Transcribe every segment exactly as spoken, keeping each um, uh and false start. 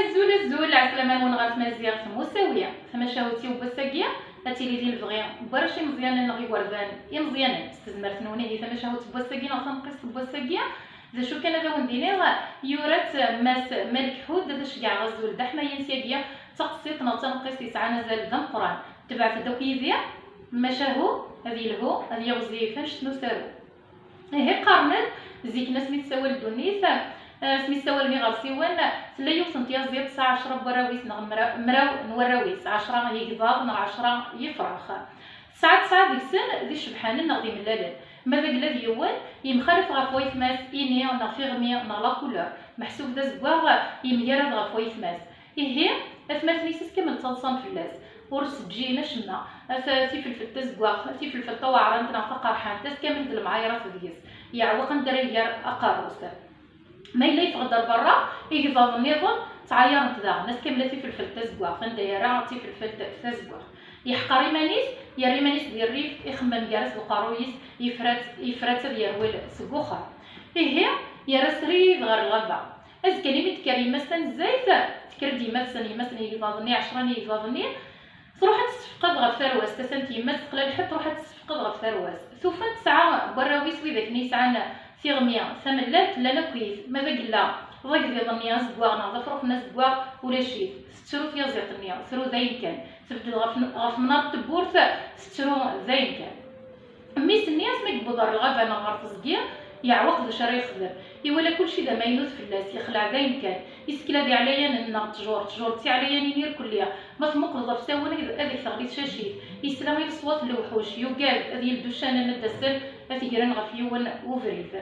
Azul, azul, ɛeslama-nwen ɣer tmaziɣt Musawi. Tamacahut-iw n wass-agi ad tili di lebɣi n warrac imeẓyanen neɣ igerdan imeẓyanen. S tezmert-nwen, ihi tamacahut n wass-agi neɣ taneqqist n wass-agi, d acu kan ad awen-d-iniɣ, yura-tt Mass Malik Ḥud, ad as-ceggɛeɣ azul d aḥmayan syagi. D taqsiṭ neɣ taneqqist yesɛan azal d ameqqran. Tebɛet-d akk yid-i, macahu ad yelhu, ad yiɣzif annect n usaru. Ihi qqaren-d, zik-nni asmi tessawal ddunit, eh, asmi ssawalen iɣersiwen, tella yiwet n tyaziḍt tesɛa ɛecra n warraw-is neɣ mra-, mraw n warraw-is, ɛecra n yigḍaḍ neɣ ɛecra n yifrax. Tesɛa tesɛa deg-sen d icebḥanen neɣ d imellalen. Ma d agla d yiwen, yemxalaf ɣef wayetma-s, ini neɣ tiɣmi neɣ la couleur. Meḥsub d azeggaɣ, yemgarad ɣef wayetma-s. Ihi, atmaten-is ass kamel ttaḍsan fell-as, ur s-ǧǧin acemma. At tifelfelt tazeggaɣt, tifelfelt taweɛrant neɣ taqerḥant, ass kamel d lemɛayrat deg-s. Yeɛweq anda ara iger aqerru-s. Ma yella yeffeɣ-d ar berra, igḍaḍ nniḍen ttɛayaren-t daɣen, ass kamel a tifelfelt tazeggaɣt, anda yerra tifelfelt tazeggaɣt. Yeḥqer iman-is, yerra iman-is di rrif, ixemmem gar-as d uqerruy-is, yefra-tt, yefra-tt ad yerwel seg uxxam. Ihi, yerra srid ɣer lɣaba. Azekka-nni mi d-tekker yemma-s tanezzayt, tekker-d yemma-tsen, yemma-s n yigḍaḍ-nni, ɛecra n yigḍaḍ-nni, truḥ ad tessefqed ɣef tarwa-s, tasa n tyemmat teqla lḥedd, truḥ ad tessefqed ɣef tarwa-s. Tufa tesɛa n warraw-is widak-nni yesɛan tiɣmi tamellalt, llan akkit, ma d agella, d agḍiḍ-nni azeggaɣ neɣ d afrux n azeggaɣ, ulac-it. Tettru tyaziḍt-nni, tru d ayen kan. Tebded ɣef, ɣef mnar n tewwurt, tettru d ayen kan. Mmi-s-nni asmi yewweḍ ɣer lɣaba neɣ ɣer teẓgi, yeɛweq d acu ara yexdem. Iwala kulci d amaynut fell-as, yexleɛ d ayen kan. Isekla d iɛlayanen neɣ ttjur, ttjur d tiɛlayanin irkelli. Ma tmuqleḍ ɣef usawen ad, ad ak-teɣli tcacit. Yesla i leṣwat n lewḥuc, yugad ad yeldu ccanen ad d-asen ad t-gren ɣef yiwen ubrid.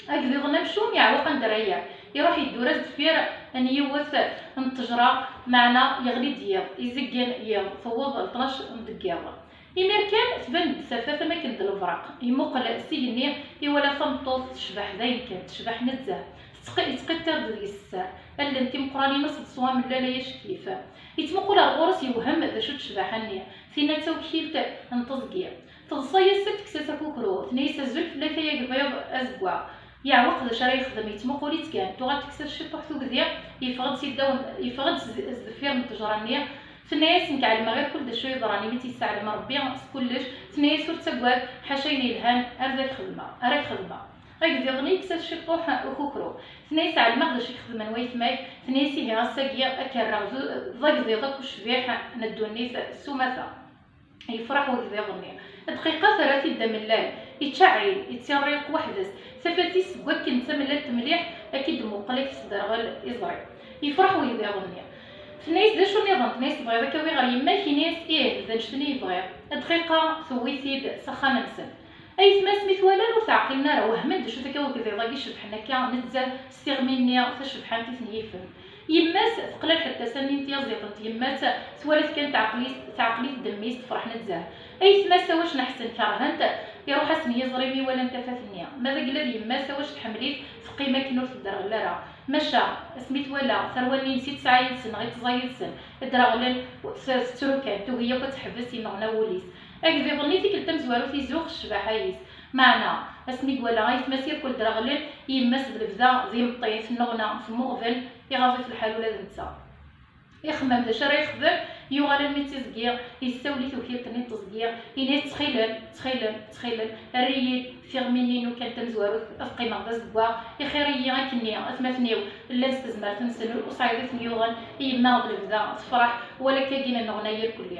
Agḍiḍ-nni amcum yeɛweq anda ara yerr. Iruḥ yeddura deffir n yiwet n ttejra, meɛna yeɣli-d yiḍ, izeggen yiḍ, tewweḍ tnac deg yiḍ. Imir kan, tban-d tafat am akken d lebraq. Imuqel s igenni, iwala tameṭṭut tecbeḥ d ayen kan, tecbeḥ nezzeh. Tettqi-, yettqiṭṭir-d deg-s sser. Allen timeqqranin-is d ṣṣwam n lala yacekkif. Yettmuqul ar ɣur-s, yewhem d acu d ccbaḥa-nni. Tinna d tawkilt n teẓgi. Teḍṣa-yas-d, tekkes-as akukru. Tenna-yas: "Azul fell-ak ay agḍiḍ azeggaɣ." Yeɛweq d acu ara yexdem, yettmuqul-itt kan. Tuɣal tekkes-as ciṭuḥ tugdi, yeffeɣ-d si ddaw, yeffeɣ-d s, s deffir n ttejra-nni. Tenna-yas: "Nekk ɛelmeɣ irkul d acu yeḍran, imi tt-yesseɛlem Rebbi s kullec." Tenna-yas: "Ur ttaggad, ḥaca ayen yelhan ara ak-xedmeɣ, ara ak-xedmeɣ." Agḍiḍ-nni yekkes-as ciṭuḥ ukukru. Tenna-yas: "Ɛelmeɣ d acu i k-xedmen wayetma-k." Tenna-yas: "Ihi ass-agi ad k-rreɣ d, d agḍiḍ akk ucbiḥ n ddunit s umata." Yefreḥ wegḍiḍ-nni. Dqiqa terra-t-id d amellal. Iččaɛil, ittirriq weḥd-s. Tafat-is seg wakken d tamellalt mliḥ, ad k-id-muqel, ad k-tesderɣel iẓri. Yefreḥ wegḍiḍ-nni. Tenna-yas: "D acu nniḍen?" Tenna-yas: "Tebɣiḍ ad k-awiɣ ɣer yemma-k?" Ini-as: "Ih, d annect-nni i bɣiɣ." Dqiqa, tewwi-t-id s axxam-nsen. Ayetma-s mi t-walan ur t-ɛqilen ara, wehmen d acu-t akka wegḍiḍ-agi icebḥen akka nezzeh s tiɣmi-nni tacebḥant i ten-yifen. Yemma-s teqla lḥetta s allen n tyaziḍt n tyemmat, twala-t kan teɛqel-it, teɛqel-it-d mmi-s, tefreḥ nezzeh. Ayetma-s awac neḥsen kerhen-t, iruḥ-asen yiẓri mi walan tafat-nni. Ma d agella d yemma-s awac tḥemmel-it, teqqim akken ur tedderɣel ara. Maca, asmi twala tarwa-nni-ines i tesɛa yid-sen neɣ i teẓẓa yid-sen, ad d-reɣlen, tettru kan, tugi yakk ad teḥbes, yenneɣna wul-is. Agḍiḍ-nni tikkelt tamezwarut izuxx ccbaḥa-is. Meɛna, asmi iwala ayetma-s irkul d-reɣlen, yemma-s d lebda d imeṭṭi, tenneɣna, temmuɣben, iɣaḍ-it lḥal ula d netta. Ixemmem d acu ara yexdem, yuɣal almi d tiẓgi, yessawel i tewkilt-nni n teẓgi, yenna-yas: "Ttxil-m, ttxil-m, ttxil-m, err-iyi-d tiɣmi-nni-inu kan tamezwarut, ad qqimeɣ d azeggaɣ, ixir-iyi akkenni, atmaten-iw llan s tezmert-nsen, ur sɛiḍ i ten-yuɣen, i yemma d lebda tefreḥ, wala akkagi nenneɣna irkelli."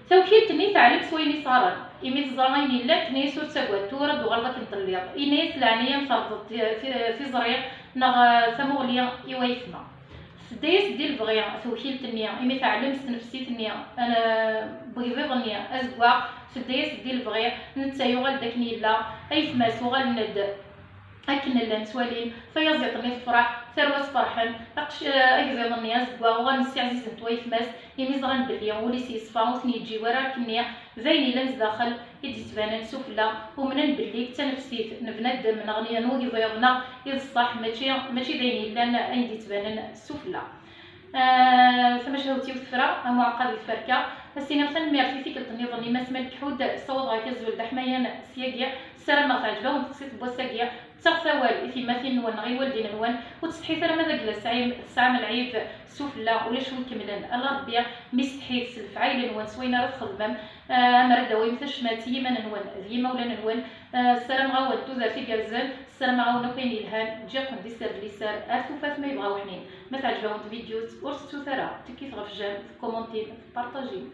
Tawkilt-nni teɛlem s wayen i s-ɣren, imi teẓra ayen yellan, tenna-yas: "Ur ttagad, tura ad d-tuɣaleḍ akken telliḍ." Yenna-yas: "Leɛnaya-m terḍeḍ ti-, ti-, tiẓri neɣ, eh, tamuɣli i wayetma." Tedda-yas di lebɣi tewkilt-nni, imi teɛlem s tnefsit-nni, eh, n wegḍiḍ-nni azeggaɣ, tedda-yas di lebɣi, netta yuɣal-d akken yella, ayetma-s uɣalen-d akken llan ttwalin, tayaziḍt-nni tefreḥ, tarwa-s ferḥen, aqc-, eh, agḍiḍ-nni azeggaɣ uɣalen ssiɛzizen-t wayetma-s, imi ẓran belli ul-is yeṣfa, ur ten-yeǧǧi wara akkenni, d ayen yellan zdaxel i d-yettbanen sufella, umnen belli d tanefsit n bnadem neɣ n wegḍiḍ neɣ i d ṣṣeḥ, mačči, mačči d ayen yellan ayen d-yettbanen sufella. Ah, tamacahut-iw tefra, am uɛeqqa di tferka. Ad s-iniɣ tanemmirt i tikkelt nniḍen i Mass Malik Ḥud, ssawḍeɣ-ak azul d aḥmayan syagi. Ssarameɣ teɛǧeb-awen teqsiṭ n wass-agi. Ttaɣet awal i tyemmatin-nwen neɣ i lwaldin-nwen, ur ttsetḥit ara ma d agla tesɛim, tesɛam lɛib sufella, ulac wi kemmlen, ala Rebbi mi setḥit s lefɛayel-nwen s wayen ara txedmem. Ah, amer ad d-tawim tacmat i yiman-nwen d yimawlan-nwen. Ah, ssarameɣ-awen tudert igerrzen, ssarameɣ-awen akk ayen yelhan, ǧǧiɣ-ken di sser d liser, ar tufat ma yebɣa weḥnin. Ma teɛǧeb-awen tvidyut, ur tettut ara, tekkit ɣef j'aime, tkumuntim, tpartajim.